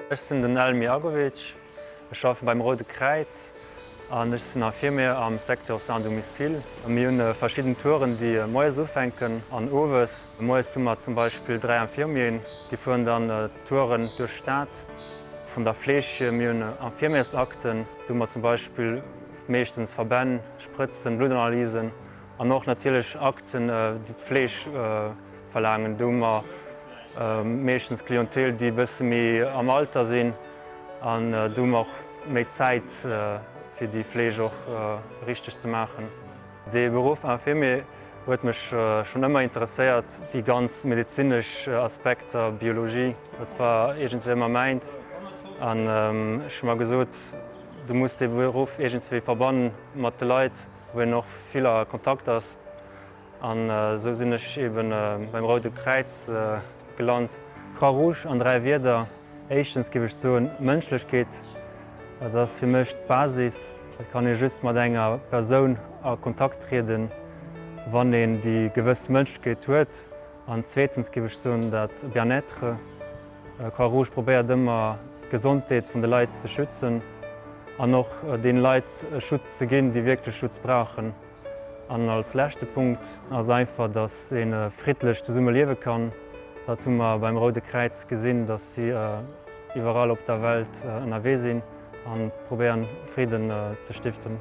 Ech sinn den Elmi Agovic, ech schaffen beim Roude Kräiz an ech sinn Infirmier am Secteur Soins à domicile. Mir hunn verschidden Touren déi moies ufänken an owes. Moies hu mer zum Beispill 3 Infirmieren, déi fueren dann Touren duerch d'Stad. Vun der Fleeg hier, mir hunn Infirmiersakten, do hu mer zum Beispill meeschtens Verbänn, Sprëtzen, Bluttanalysen an och natierlech Akten, déi d'Fleeg verlaangen. Do hu mer meeschtens Clientèle, déi e bësse méi am Alter sinn an do hu mer och méi Zäit, fir déi Fleeg och richteg ze maachen. De Beruff Infirmier huet mech schonn ëmmer interesséiert, déi ganz medezinesch Aspekter, Biologie, dat war iergendwéi ëmmer mäint. An ech hu mer gesot, du muss dee Beruff iergendwéi verbannen mat de Leit, wou een och vill a Kontakt ass. An esou sinn ech eben beim Roude Kräiz gelant. Croix Rouge an 3 Wierder, Éischtens géif ech soen, Mënschlechkeet, dat ass fir mech d'Basis. Et kann ee just mat enger Persoun a Kontakt trieden, wann een déi gewëss Mënschlechkeet huet. An zweetens géif ech soen, dat Bien-être. Croix Rouge probéiert ëmmer d'Gesondheet vun de Leit ze schützen an och deene Leit Schutz ze ginn, déi wierklech Schutz brauchen. An als leschte Punkt ass einfach, dass ee friddlech zesumme liewe kann. Dat hu mer beim Roude Kräiz gesinn, dass si iwwerall op der Welt ënnerwee sinn a probéieren, Fridden ze stiften.